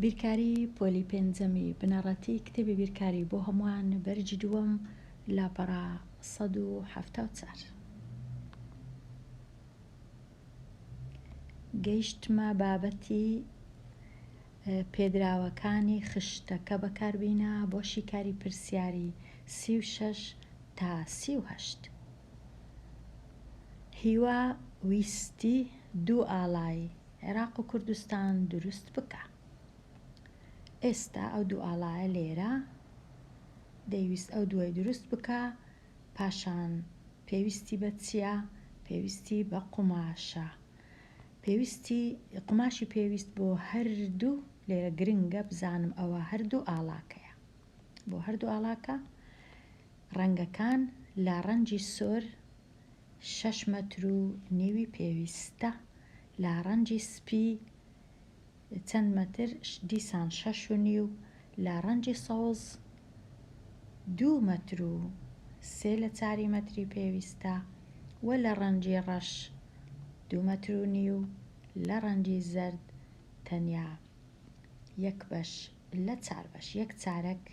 بیرکاری پۆلی پێنجەمی بنەڕەتی کتێبی بیرکاری بۆ هەمووان بەرگی دووەم لاپەڕە 174. گەیشتمە بابەتی پێدراوەکانی خشتەکە بەکاربینە بۆ شیکاری پرسیاری 36 تا 38. هیوا ویستی دوو ئاڵای عێراق و کوردستان دروست بکا. ئێستا ئەو دوو ئاڵایە لێرە دەیویست ئەو دووەی دروست بکا، پاشان پێویستی بە چیە؟ پێویستی بە قوماشە. پێویستی قوماشی پێویست بۆ هەردوو لێرە گرنگە بزانم ئەوە هەردوو ئاڵاکەیە. بۆ هەردوو ئاڵاکە ڕەنگەکان لە ڕەنگی سۆر شەش مەتر و نیوی پێویستە لە ڕەنگی سپی چەند مەتر دیسان شەش و نیو لە ڕەنگی سەوز دوو مەتر و سێ لە چاری مەتری پێویستە و لە ڕەنگی ڕەش دوو مەتر و نیو لە ڕەنگی زەرد تەنیا یەک بەش لە چار بەش یەک چارەک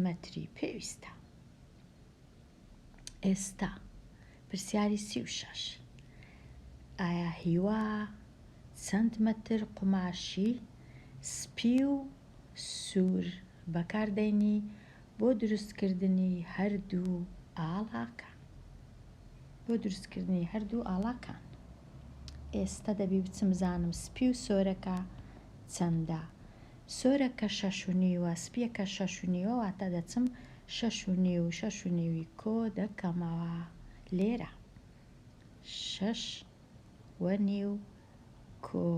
مەتری پێویستە. ئێستا پرسیاری 36 ئایا هیوا چەند مەتر قوماشی سپی و سوور بەکار دەینی بۆ دروستکردنی هەردوو ئاڵاکە؟ بۆ دروستکردنی هەردوو ئاڵاکان ئێستا دەبی بچم بزانم سپی و سۆرەکە چەندە سۆرەکە شەش و نیوە سپیەکە شەش و نیوە واتە دەچم شەش و نیو و شەش و نیوی کۆ دەکەمەوە لێرە شەش و نیو کۆ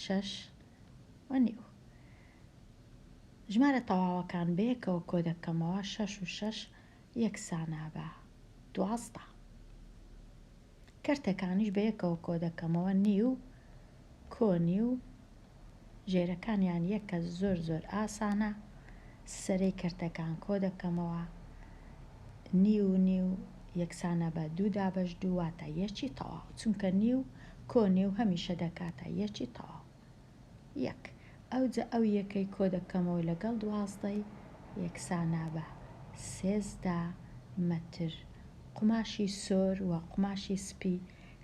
شەش و نیو ژمارە تەواوەکان بەیەکەوە کۆ دەکەمەوە شەش و شەش یەکسانە بە 12. کەرتەکانیش بەیەکەوە کۆ دەکەمەوە نیو کۆ نیو ژێرەکانیان یەکە زۆر زۆر ئاسانە سەرەی کەرتەکان کۆ دەکەمەوە نیو و نیو یەکسانە بە دوو دابەش دوو واتە یەکی تەواو چونکە نیو کۆ نیو هەمیشە دەکاتە یەکی تەواو. یەک، ئەوجە ئەو یەکەی کۆدەکەمەوە لەگەڵ دوازدەی یەکسانە بە 13 مەتر قوماشی سۆر و قوماشی سپی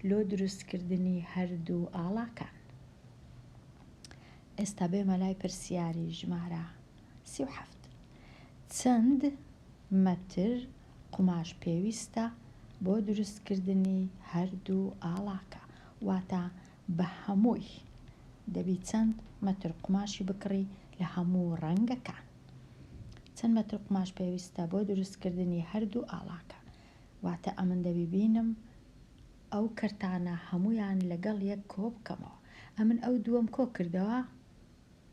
لۆ دروستکردنی هەردوو ئاڵاکان. ئێستا بێمە لای پرسیاری ژمارە 37. چەند مەتر قوماش پێویستە بۆ دروستکردنی هەردوو ئاڵاکە؟ واتە بە هەمووی دەبی چەند مەتر قوماشی بکڕی لە هەموو ڕەنگەکان چەند مەتر قوماش پێویستە بۆ دروستکردنی هەردوو ئاڵاکە واتە ئەمن دەبی بینم ئەو کەرتانە هەموویان لەگەڵ یەک کۆ بکەمەوە ئەمن ئەو دووەم کۆ کردەوە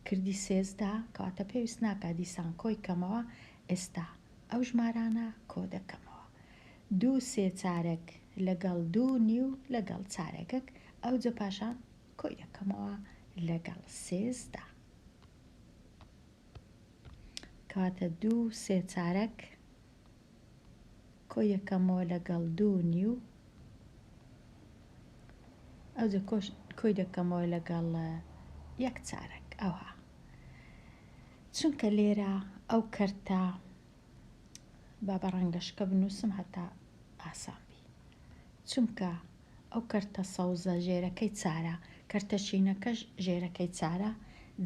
کردی 13 کەواتە پێویست ناکا دیسان کۆی کەمەوە ئێستا ئەو ژمارانە کۆ دەکەمەوە دوو سێ چارەک لەگەڵ دوو نیو لەگەڵ چارەگەک ئەوجە پاشان کۆی دەکەمەوە لەگەڵ 13 کەواتە دوو سێ چارەک کۆی یەکەمەوە لەگەڵ دوو نیو ئەوجە کۆی دەکەمەوە لەگەڵ یەک چارەک ئەوها چونکە لێرە ئەو کەرتە با بە ڕەنگەشکە بنووسم هەتا ئاسان بی چونکە ئەو کەرتە سەوزە ژێرەکەی چارە کەرتە شینەکەش ژێرەکەی چارە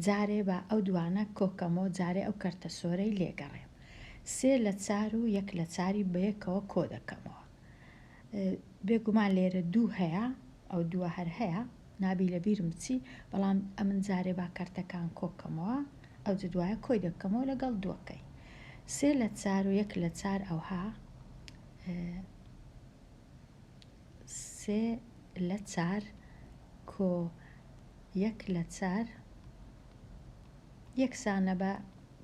جارێ با ئەو دوانە کۆکەمەوە جارێ ئەو کەرتە سۆرەی لێگەڕێم سێ لە چار و یەک لە چاری بەیەکەوە کۆ دەکەمەوە بێگومان لێرە دوو هەیە ئەو دووە هەر هەیە نابی لە بیرم بچی بەڵام ئەمن جارێ با کەرتەکان کۆکەمەوە ئەوجە دوایە کۆی دەکەمەوە لەگەڵ دووەکەی سێ لە چار و یەک لە چار ئەوها سێ لە چار کۆ یەک لە چار یەکسانە بە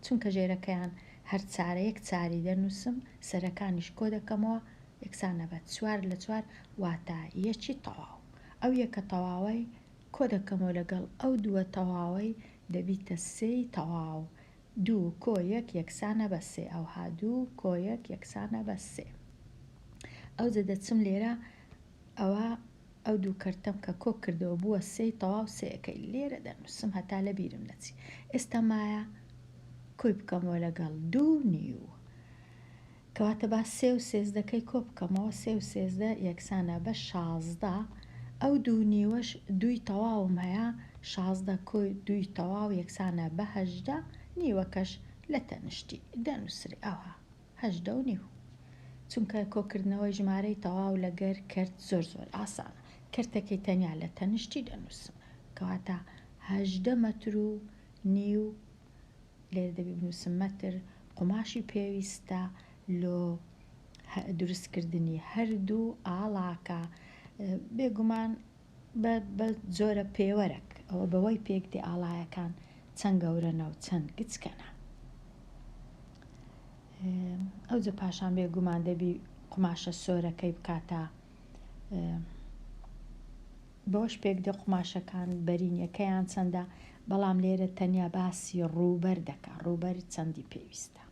چونکە ژێرەکەیان هەر چارە یەک چاری دەنووسم سەرەکانیش کۆ دەکەمەوە یەکسانە بە چوار لە چوار واتە یەکی تەواو ئەو یەکە تەواوەی کۆ دەکەمەوە لەگەڵ ئەو دووە تەواوەی دەبیتە سێی تەواو دوو کۆ یەک یەکسانە بە سێ ئەوها دوو کۆ یەک یەکسانە بە سێ ئەوجە دەچم لێرە ئەوە. ئەو دوو کەرتەم کە کۆ کردەوە بووە سێی تەواو سێیەکەی لێرە دەنووسم هەتا لە بیرم نەچی ئێستا مایە کۆی بکەمەوە لەگەڵ دوو نیو کەواتە با سێ و سێزدەکەی کۆ بکەمەوە سێ و 13 یەکسانە بە 16 ئەو دوو نیوەش دووی تەواوم هەیە 16 کۆی دووی تەواو یەکسانە بە هەژدە نیوەکەش لە تەنشتی دەنووسرێ ئەوها 18 و نیو چونکە کۆکردنەوەی ژمارەی تەواو لەگەر کەرت زۆر زۆر ئاسانە کەرتەکەی تەنیا لە تەنشتی دەنووسم کەواتە 18 مەتر و نیو لێرە دەبی بنووسم مەتر قوماشی پێویستە لۆ دروستکردنی هەردوو ئاڵاکە بێگومان بە جۆرە پێوەرەک ئەوە بەوەی پێک دێ ئاڵایەکان چەند گەورەنە و چەند گچکەنە ئەوجە پاشان بێگومان دەبی قوماشە سۆرەکەی بکاتە بەوەش پێک دێ قوماشەکان بەرینیەکەیان چەندە بەڵام لێرە تەنیا باسی ڕووبەر دەکا ڕووبەر چەندی پێویستە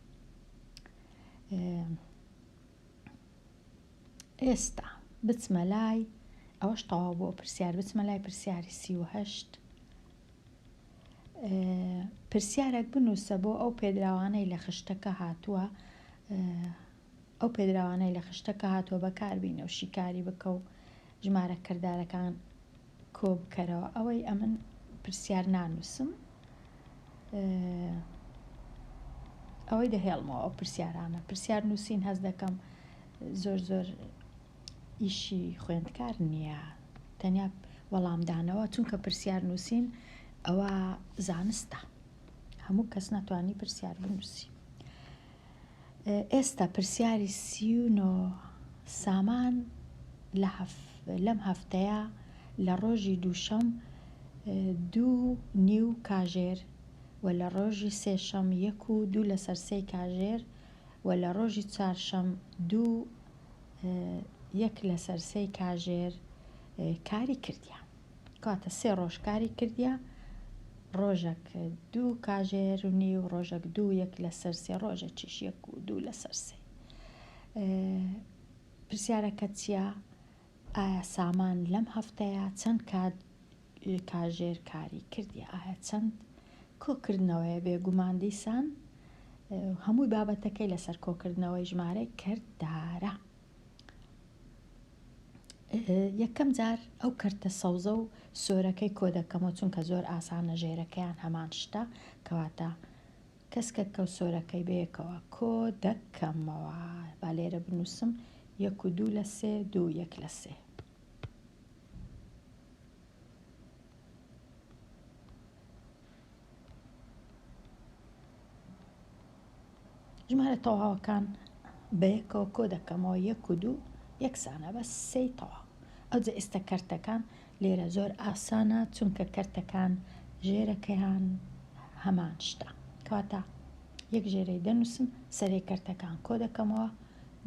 ئێستا بچمە لای ئەوەش تەواو بۆ پرسیار بچمە لای پرسیاری 38 پرسیارێک بنووسە بۆ ئەو پێدراوانەی لە خشتەکە هاتووە ئەو پێدراوانەی لە خشتەکە هاتووە بەکاربینە و شیکاری بکە و ژمارە کردارەکان کۆ بکەرەوە ئەوەی ئەمن پرسیار نانووسم ئەوەی دەهێڵمەوە ئەو پرسیارانە پرسیار نووسین هەست دەکەم زۆر زۆر ئیشی خوێندکار نییە تەنیا وەڵامدانەوە چونکە پرسیار نووسین ئەوە زانستە هەموو کەس ناتوانانی پرسیار بنووسی ئێستا پرسیاری 39 سامان لەم هەفتەیە لە ڕۆژی دووشەم دوو نیو کاژێر و لە ڕۆژی سێشەم یەک و دوو لەسەر سێی کاژێر و لە ڕۆژی چوارشەم دوو یەک لەسەر سێی کاژێر کاری کردیە. کەواتە سێ ڕۆژ کاری کردیە ڕۆژەک دوو کاژێر و نیو ڕۆژەک دوو یەک لەسەر سێ ڕۆژەکیش یەک و دوو لەسەر سێ. پرسیارەکە چییە؟ ئایا سامان لەم هەفتەیە چەند کات کاژێر کاری کردیە؟ ئایا چەند کۆکردنەوەیە؟ بێگومان دیسان هەمووی بابەتەکەی لەسەر کۆکردنەوەی ژمارەی کردارە. یەکەم جار ئەو کەرتە سەوزە و سۆرەکەی کۆ دەکەمەوە چونکە زۆر ئاسانە ژێرەکەیان هەمان شتە کەواتە کەسکەکە و سۆرەکەی بەیەکەوە کۆ دەکەمەوە با لێرە بنووسم یەک و دوو لە سێ دوو یەک لە سێ. ژمارە تەواوەکان بەیەکەوە کۆ دەکەمەوە یەک و دوو یەکسانە بە سێی تەواو ئەوجە ئێستا کەرتەکان لێرە زۆر ئاسانە چونکە کەرتەکان ژێرەکەیان هەمان شتە کەواتە یەک ژێرەی دەنووسم سەرێ کەرتەکان کۆ دەکەمەوە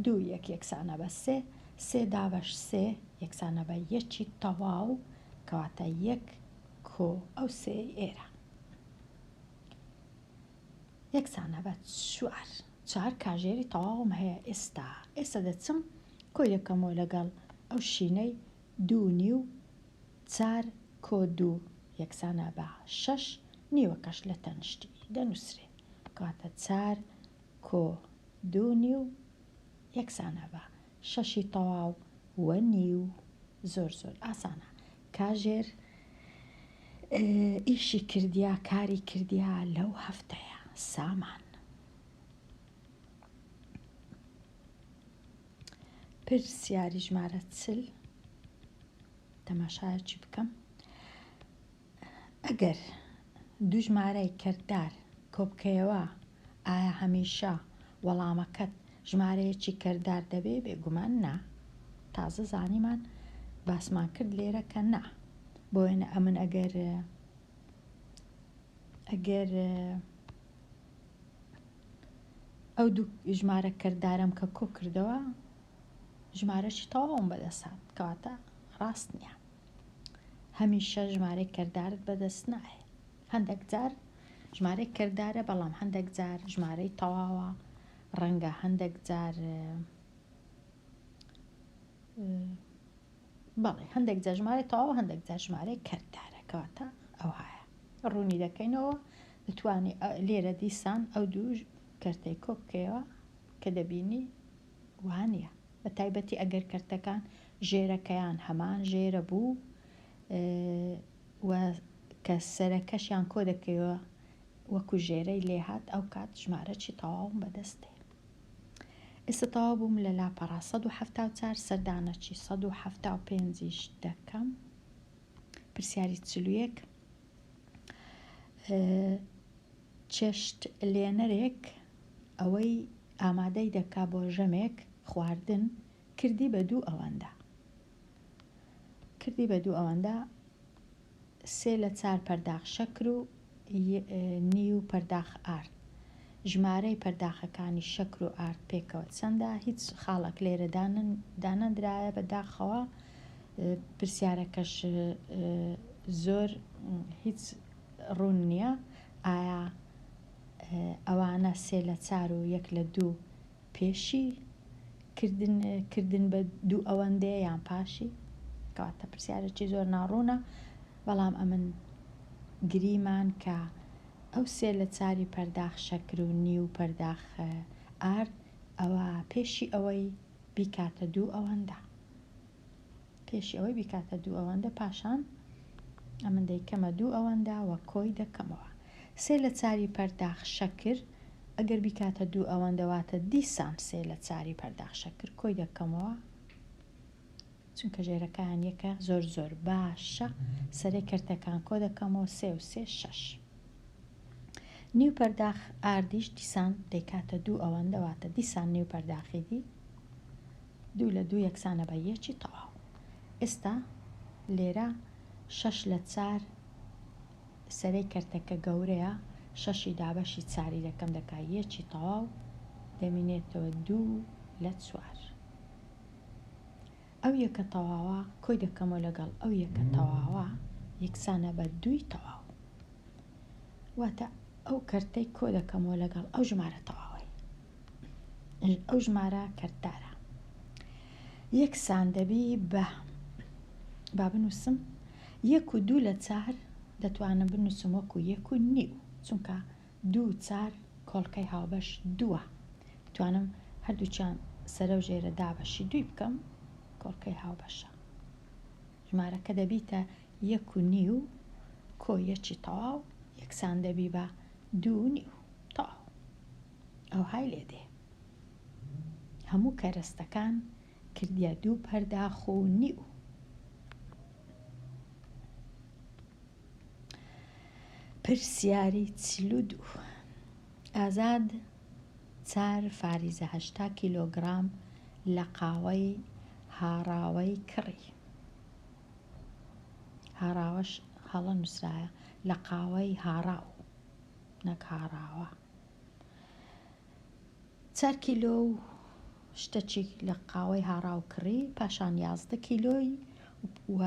دوو یەک یەکسانە بە سێ سێ دابەش سێ یەکسانە بە یەکی تەواو کەواتە یەک کۆ ئەو سێی ئێرە یەکسانە بە چوار چوار کاژێری تەواوم هەیە ئێستا ئێستا دەچم کۆی دەکەمەوە لەگەڵ ئەو شینەی دوو نیو چار کۆ دوو یەکسانە بە شەش نیوەکەش لە تەنشتی دەنووسرێ کەواتە چار کۆ دوو نیو یەکسانە بە شەشی تەواو و نیو زۆر زۆر ئاسانە کاژێر ئیشی کردیا کاری کردیا لەو هەفتەیە سامان. پرسیاری ژمارە 40 تەماشایەکی بکەم ئەگەر دوو ژمارەی کردار کۆبکەیەوە ئایا هەمیشە وەڵامەکەت ژمارەیەکی کردار دەبێ؟ بێگومان نا. تازە زانیمان باسمان کرد لێرە کە نا. بۆ وێنە ئەمن ئەگەر ئەگەر ئەو دوو ژمارە کردارەم کە کۆ کردەوە ژمارەشی تەواوم بەدەست هات کەواتە ڕاست نییە. هەمیشە ژمارەی کردارت بەدەست نایە. هەندێک جار ژمارەی کردارە بەڵام هەندێک جار ژمارەی تەواوە ڕەنگە هەندێک جار. بەڵێ هەندێک جار ژمارەی تەواوە هەندێک جار ژمارەی کەرتدارە کەواتە ئەوهایە ڕوونی دەکەینەوە دەتوانی لێرە دیسان ئەو دوو کەرتەی کۆ بکەیەوە کە دەبینی وانە بە تایبەتی ئەگەر کەرتەکان ژێرەکەیان هەمان ژێرە بوو و کە سەرەکەشیان کۆ دەکەیەوە وەکو ژێرەی لێهات ئەو کات ژمارەکی تەواوم بەدەست دێ. ئێستا تەواو بووم لە لاپەڕە 174 سەردانەکی 175 یش دەکەم. پرسیاری 41 چێشت لێنەرێک ئەوەی ئامادەی دەکا بۆ ژەمێک خواردن کردی بە دوو ئەوەندە کردی بە دوو ئەوەندە سێ لە چار پەرداخ شەکر و نیو پەرداخ ئارد. ژمارەی پەرداخەکانی شەکر و ئارد پێکەوە چەندە؟ هیچ خاڵەک لێرە دانەندرایە بە داخەوە پرسیارەکەش زۆر هیچ ڕوون نییە ئایا ئەوانە سێ لە چار و یەک لە دوو پێشی کردن کردن بە دوو ئەوەندەیە یان پاشی؟ کەواتە پرسیارێکی زۆر ناڕوونە بەڵام ئەمن گریمان کە ئەو سێ لە چاری پەرداخ شەکر و نیو پەرداخ ئارد ئەوە پێشی ئەوەی بیکاتە دوو ئەوەندە پێشی ئەوەی بیکاتە دوو ئەوەندە پاشان ئەمن دەیکەمە دوو ئەوەندە و کۆی دەکەمەوە سێ لە چاری پەرداخ شەکر ئەگەر بیکاتە دوو ئەوەندە واتە دیسان سێ لە چاری پەرداخ شەکر کۆی دەکەمەوە چونکە ژێرەکان یەکە زۆر زۆر باشە سەرەی کەرتەکان کۆ دەکەمەوە سێ و سێ شەش نیو پەرداخ ئاردیش دیسان دەیکاتە دوو ئەوەندە واتە دیسان نیو پەرداخی دی دوو لە دوو یەکسانە بە یەکی تەواو. ئێستا لێرە شەش لە چار سەرەی کەرتەکە گەورەیە شەشی دابەشی چاری دەکەم دەکا یەکی تەواو دەمینێتەوە دوو لە چوار. ئەو یەکە تەواوە کۆی دەکەمەوە لەگەڵ ئەو یەکە تەواوە یەکسانە بە دووی تەواو. واتە ئەو کەرتەی کۆ دەکەمەوە لەگەڵ ئەو ژمارە تەواوەی. ئەو ژمارە کەرتدارە یەکسان دەبی بە با بنووسم یەک و دوو لە چار دەتوانم بنووسم وەکو یەک و نیو چونکە دوو چار کۆڵکەی هاوبەش دووە توانم هەردووچیان سەرە و ژێرە دابەشی دووی بکەم کۆڵکەی هاوبەشە ژمارەکە دەبیتە یەک و نیو کۆ یەکی تەواو یەکسان دەبی بە دوو نیو تەواو ئەوهای لێ دێ. هەموو کەرەستەکان کردیە دوو پەرداخ و نیو. پرسیاری 42 ئازاد چار فاریزە 80 کیلۆگرام لە قاوەی هاڕاوەی کڕی. هاڕاوەش هەڵە نووسرایە لە قاوەی هاڕاو نەک هاڕاوە. چار کیلۆ و شتەکی لە قاوەی هاڕاو کڕی، پاشان 11 کیلۆی و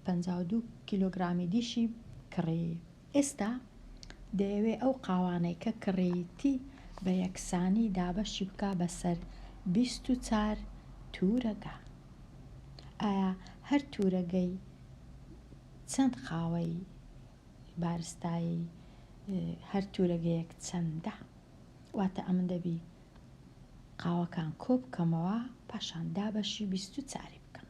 52 کیلۆگرامی دیشی کڕی. ئێستا دەیەوێ ئەو قاوانەی کە کڕیتی بە یەکسانی دابەشی بکا بەسەر 24 تورەگە. ئایا هەر تورەگەی چەند قاوەی بارستایی هەر تورەگەیەک چەندە؟ واتە ئەمن دەبی قاوەکان کۆ بکەمەوە پاشان دابەشی 24 بکەم.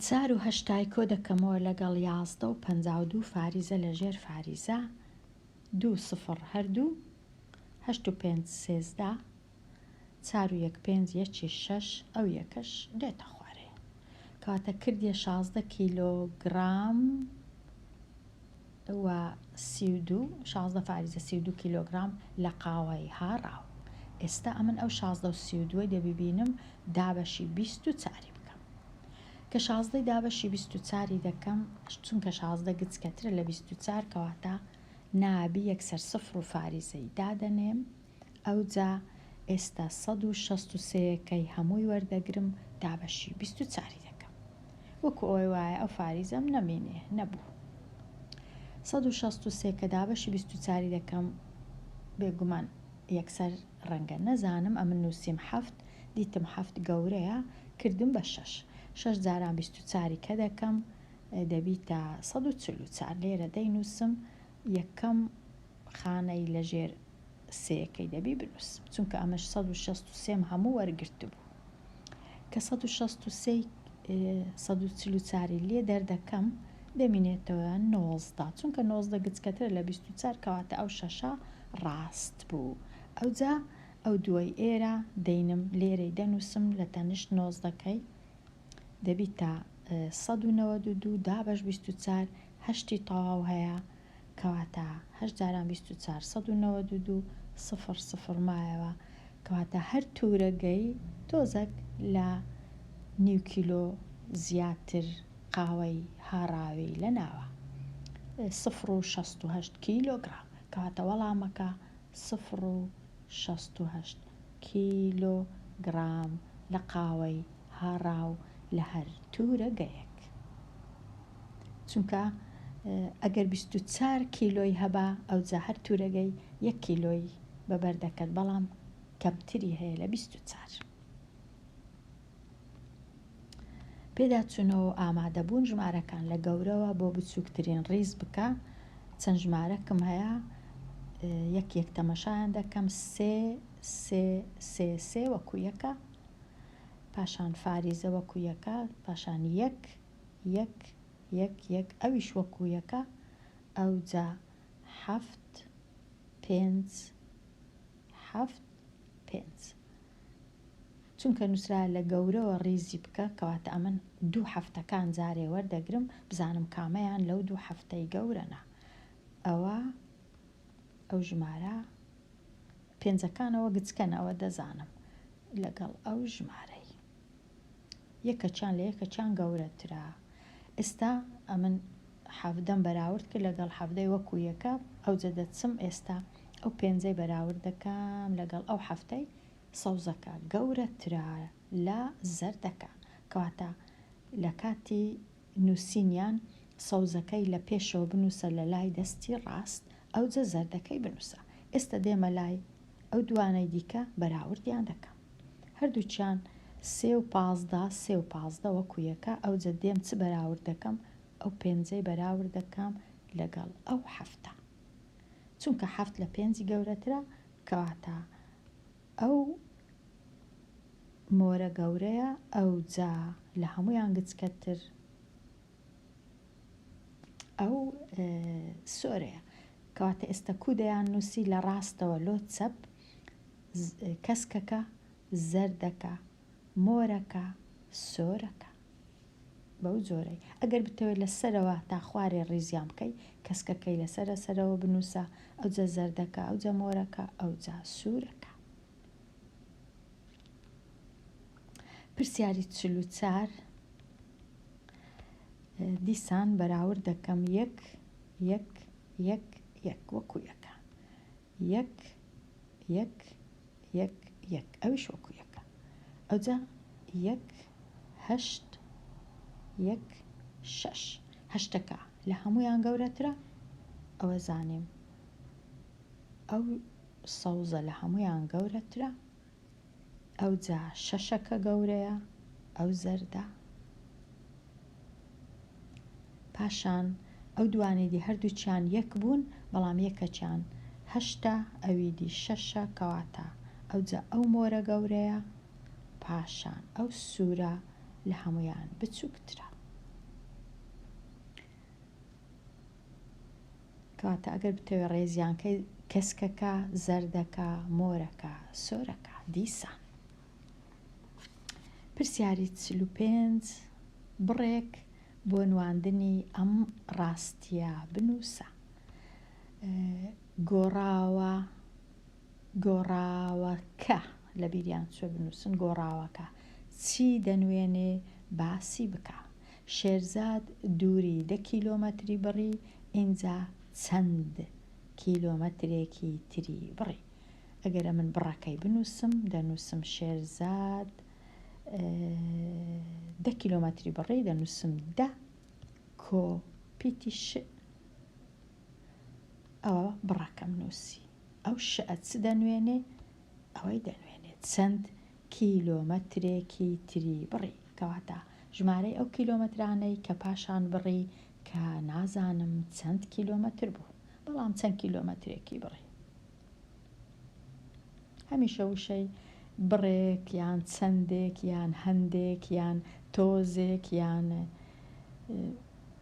چار و هەشتای کۆ دەکەمەوە لەگەڵ یازدە و 52 فاریزە لە ژێر فاریزە دوو سفر هەردوو هەشت و پێنج سێزدە چار و یەک پێنج یەکی شەش ئەو یەکەش دێتە خوارێ کەواتە کردیە 16 کیلۆگرام و 32 16 فاریزە 32 کیلۆگرام لە قاوەی هاڕاو ئێستا ئەمن ئەو 16 و 32 دەبی بینم دابەشی 24 بکەم کە 16 دابەشی 24 دەکەم چونکە 16 گچکەترە لە 24 کەواتە نابی یەکسەر سفر و فاریزەی دادەنێم ئەوجا ئێستا 163 یەکەی هەمووی وەردەگرم دابەشی 24 ی دەکەم وەکو ئەوەی وایە ئەو فاریزەم نەمینێ نەبوو 163 کە دابەشی 24 ی دەکەم بێگومان. یەکسەر ڕەنگە نەزانم ئەمن نووسیم حەفت دیتم حەفت گەورەیە کردم بە شەش شەش جاران بیست و چاری کە دەکەم دەبیتە 144 لێرە دەینووسم یەکەم خانەی لەژێر سێیەکەی دەبی بنووسم چونکە ئەمەش 163 م هەموو وەرگرتبوو کە 163 144 ی لێ دەردەکەم دەمینێتەوە 19 چونکە 19 گچکەترە لە 24 کەواتە ئەو شەشە ڕاست بوو ئەوجا ئەو دووەی ئێرە دەینم لێرەی دەنووسم لە تەنیشت نۆزدەکەی دەبیتە 192 دابەش 24 هەشتی تەواو هەیە کەواتە هەشت جاران 24 192 سفر سفر مایەوە کەواتە هەر تورەگەی تۆزەک لە نیو کیلۆ زیاتر قاوەی هاڕاوی لە ناوە سفر و 68 کیلۆگرام کەواتە وەڵامەکە سفر و 68 کیلۆ گڕام لە قاوەی هاڕاو لە هەر تورەگەیەک. چونکە ئەگەر 24 کیلۆی هەبا ئەوجا هەر تورەگەی یەک کیلۆی بەبەر دەکەت بەڵام کەمتری هەیە لە 24. پێداچوونەوە و ئامادەبوون ژمارەکان لە گەورەوە بۆ بچووکترین ڕیز بکە چەند ژمارەکم هەیە یەک یەک تەمەشایان دەکەم سێ سێ سێ سێ وەکو یەکە پاشان فاریزە وەکو یەکە پاشان یەک یەک یەک یەک ئەویش وەکو یەکە ئەوجا حەفت پێنج حەفت پێنج چونکە نوسرایە لە گەورەوە ڕیزی بکە کەواتە ئەمن دوو حەفتەکان جارێ وەردەگرم بزانم کامەیان لەو دوو حەفتەی گەورەنە ئەوە ئەو ژمارە پێنجەکانەوە گچکەن ئەوە دەزانم لەگەڵ ئەو ژمارەی یەکەچیان لە یەکەچیان گەورەترە ئێستا ئەمن حەڤدەم بەراورد کرد لەگەڵ حەڤدەی وەکو یەکە ئەوجە دەچم ئێستا ئەو پێنجەی بەراورد دەکەم لەگەڵ ئەو حەفتەی سەوزەکە گەورەترە لە زەردەکە کەواتە لە کاتی نووسینیان سەوزەکەی لە پێشەوە بنووسە لە لای دەستی ڕاست ئەوجە زەردەکەی بنووسە ئێستا دێمە لای ئەو دوانەی دیکە بەراوردیان دەکەم هەردووکیان سێ و 15 سێ و 15 وەکو یەکە ئەوجە دێم چ بەراورد دەکەم ئەو پێنجەی بەراورد دەکەم لەگەڵ ئەو حەفتە چونکە حەفت لە پێنجی گەورەترە کەواتە ئەو مۆرە گەورەیە ئەوجا لە هەموویان گچکەتر ئەو سۆرەیە کەواتە ئێستا کو دەیان نووسی لە ڕاستەوە لۆ چەپ کەسکەکە زەردەکە مۆرەکە سۆرەکە بەو جۆرەی ئەگەر بتەوێت لە سەرەوە تا خوارێ ڕیزیان بکەی کەسکەکەی لەسەرە سەرەوە بنووسە ئەوجا زەردەکە ئەوجا مۆرەکە ئەوجا سوورەکە. پرسیاری 44 دیسان بەراورد دەکەم یەک یەک یەک یەک وەکو یەکە یەک یەک یەک یەک ئەویش وەکو یەکە ئەوجا یەک هەشت یەک شەش هەشتەکە لە هەمویان گەورەترە ئەوە زانیم ئەو سەوزە لە هەمویان گەورەترە ئەوجا شەشەکە گەورەیە ئەو زەردە پاشان ئەو دوانەی دی هەردووکیان یەک بوون بەڵام یەکەکیان هەشتە ئەوی دی شەشە کەواتە ئەوجا ئەو مۆرە گەورەیە پاشان ئەو سوورە لە هەموویان بچووکترە. کەواتە ئەگەر بتەوێ ڕێزیان کەی کەسکەکە، زەردەکە، مۆرەکە، سۆرەکە. دیسان پرسیاری 45 بڕێک بۆ نواندنی ئەم ڕاستییە بنووسە. گۆڕاوە گۆڕاوەکە لەبیریان چووە بنووسن گۆڕاوەکە چی دەنوێنێ باسی بکە. شێرزاد دووری دە کیلۆمەتری بڕی ئینجا چەند کیلۆمەترێکی تری بڕی. ئەگەر ئەمن بڕەکەی بنووسم دەنووسم شێرزاد دە کیلۆمەتری بڕی دەنووسم دە کۆ پیتی ش ئەوە بڕەکەم نووسی. ئەو شئە چ دەنوێنێ؟ ئەوەی دەنوێنێ چەند کیلۆمەترێکی تری بڕی. کەواتە ژمارەی ئەو کیلۆمەترانەی کە پاشان بڕی کە نازانم چەند کیلۆمەتر بوو، بەڵام چەند کیلۆمەترێکی بڕی. هەمیشە وشەی بڕێک یان چەندێک یان هەندێک یان تۆزێک یان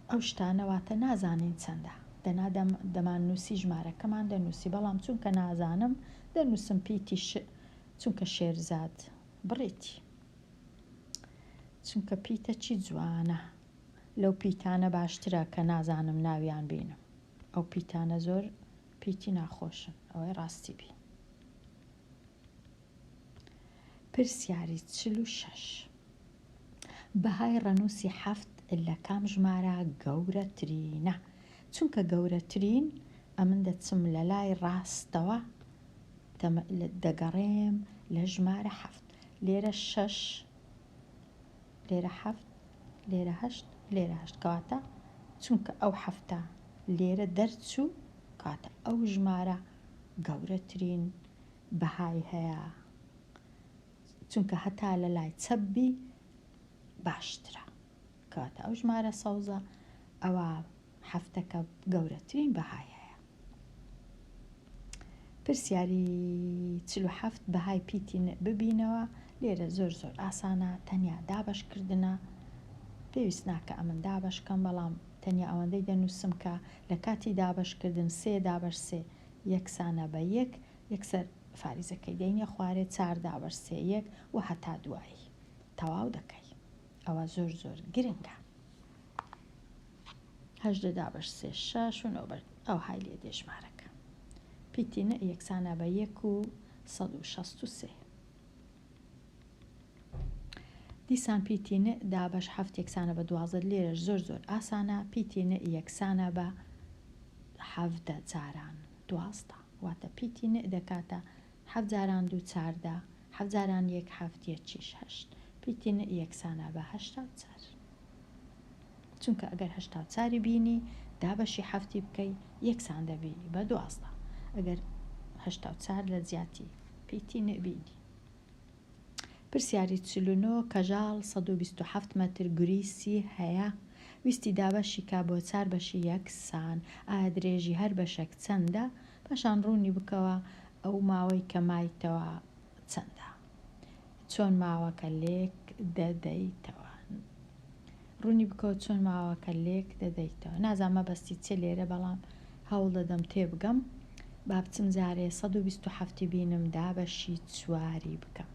ئەو شتانە واتە نازانین چەندە دەنا دەماننووسی ژمارەکەمان دەنووسی بەڵام چونکە نازانم دەنووسم پیتی ش چونکە شێرزاد بڕێتی چونکە پیتە چی جوانە لەو پیتانە باشترە کە نازانم ناویان بینم ئەو پیتانە زۆر پیتی ناخۆشن ئەوەی ڕاستی بی. پرسیاری 46. بەهای ڕەنووسی حەفت لە کام ژمارە گەورەترینە؟ چونکە گەورەترین ئەمن دەچم لە لای ڕاستەوە دەگەڕێم لە ژمارە حەفت لێرە شەش لێرە حەفت لێرە هەشت لێرە هەشت کەواتە چونکە ئەو حەفتە لێرە دەرچوو کەواتە ئەو ژمارە گەورەترین بەهای هەیە چونکە هەتا لە لای چەپ بی باشترە کەواتە ئەو ژمارە سەوزە ئەوە حەفتەکە گەورەترین بەهای هەیە. پرسیاری 47 بەهای پیتی ن ببینەوە لێرە زۆر زۆر ئاسانە تەنیا دابەشکردنە پێویست ناکە ئەمن دابەش کەم بەڵام تەنیا ئەوەندەی دەنووسم کە لە کاتی دابەشکردن سێ دابەش سێ یەکسانە بە یەک یەکسەر فاریزەکەی دەینە خوارێ چار دابەش سێ یەک و هەتا دوایی تەواو دەکەی ئەوە زۆر زۆر گرنگە. 18 دابەش سێ شەش و نۆ بەر ئەوهای لێ دێ ژمارەکە. پیتی ن یەکسانە بە یەک و 163. دیسان پیتی ن دابەش حەفت یەکسانە بە 12 لێرەش زۆر زۆر ئاسانە پیتی ن یەکسانە بە 17 جاران 12 واتە پیتی ن دەکاتە حەفت جاران دوو 14 حەفت جاران یەک حەفت یەکیش هەشت پیتی ن یەکسانە بە 84 چونکە ئەگەر 84ی بینی دابەشی حەفتی بکەی یەکسان دەبی بە 12 ئەگەر 84 لە جیاتی پیتی ن بینی. پرسیاری 49 کەژاڵ 127 مەتر گوریسی هەیە ویستی دابەشی کا بۆ چار بەشی یەکسان ئایا درێژی هەر بەشێک چەندە؟ پاشان ڕوونی بکەوە ئەو ماوەی کە مایتەوە چەندە؟ چۆن ماوەکە لێک دەدەیتەوە؟ ڕوونی بکەوە چۆن ماوەکە لێک دەدەیتەوە نازانم مەبەستی چیە لێرە بەڵام هەوڵ دەدەم تێبگەم با بچم جارێ 127 ی بینم دابەشی چواری بکەم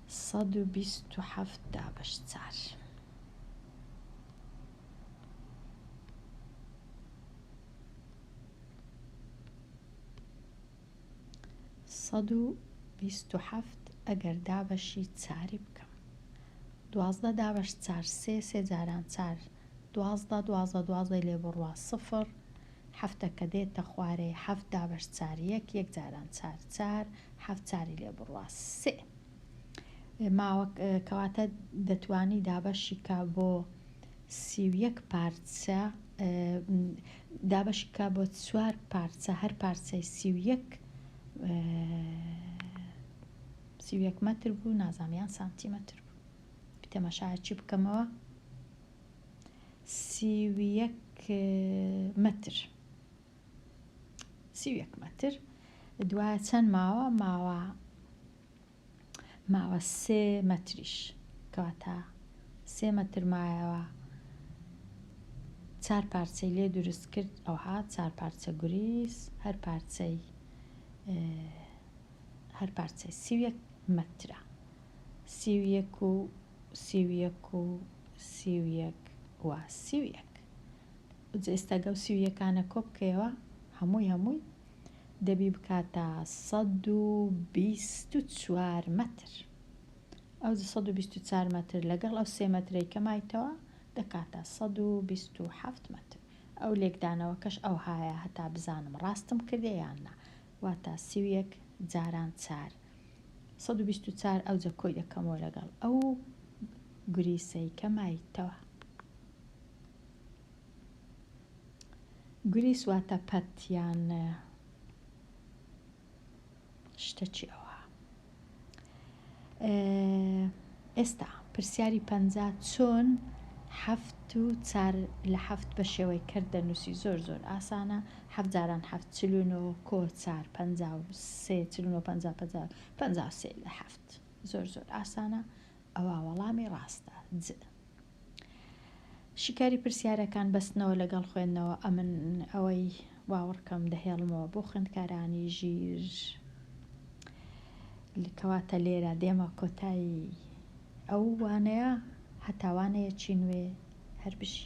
127 دابەش چار. 127 ئەگەر دابەشی چاری بکەم 12 دابەش چار سێ سێ جاران چار 12 12 دوازدەی لێ بڕوا سفر حەفتە کە دێتە خوارێ حەفت دابەش چار یەک یەک جاران چار چار حەفت چاری لێ بڕوا سێ ماوە کەواتە دەتوانی دابەشی کا بۆ 31 پارچە دابەشی کا بۆ چوار پارچە هەر پارچەی 31 31 مەتر بوو نازانم یان سانتیمەتر بوو تەماشایەکی بکەمەوە 31 مەتر 31 مەتر دوایە چەند ماوە ماوە ماوە سێ مەتریش کەواتە سێ مەتر مایەوە چار پارچەی لێ دروست کرد ئەوها چار پارچە گوریس هەر پارچەی هەر پارچەی 31 مەترە 31 و 31 و 31 و 31 ئێستا گەو سی و یەکانە کۆ بکەیەوە هەمووی هەمووی دەبی بکاتە 124 مەتر ئەو 124 مەتر لەگەڵ ئەو سێ مەترەی کە مایتەوە دەکاتە 127 مەتر ئەو لێکدانەوەکەش ئەوهایە هەتا بزانم ڕاستم کردێ یان نا واتە 31 جاران چار 124 ئەوجە کۆی دەکەمەوە لەگەڵ ئەو گوریسەی کە مایتەوە گوریس واتە پەت یان. شتەکی ئەوها. ئێستا پرسیاری 50 چۆن حەفت و چار لە حەفت بە شێوەی کەرت دەنووسی؟ زۆر زۆر ئاسانە، حەفت جاران حەفت 49 کۆ چار 53، 49 50 50 53 لە حەفت. زۆر زۆر ئاسانە، ئەوە وەڵامی ڕاستە. ج. شیکاری پرسیارەکان بەستنەوە لەگەڵ خوێندنەوە ئەمن ئەوەی باوەڕکەم دەهێڵمەوە بۆ خوێندکارانی ژیر. کەواتە لێرە دێمە کۆتایی ئەو وانەیە هەتا وانەیەکی نوێ هەر بژی.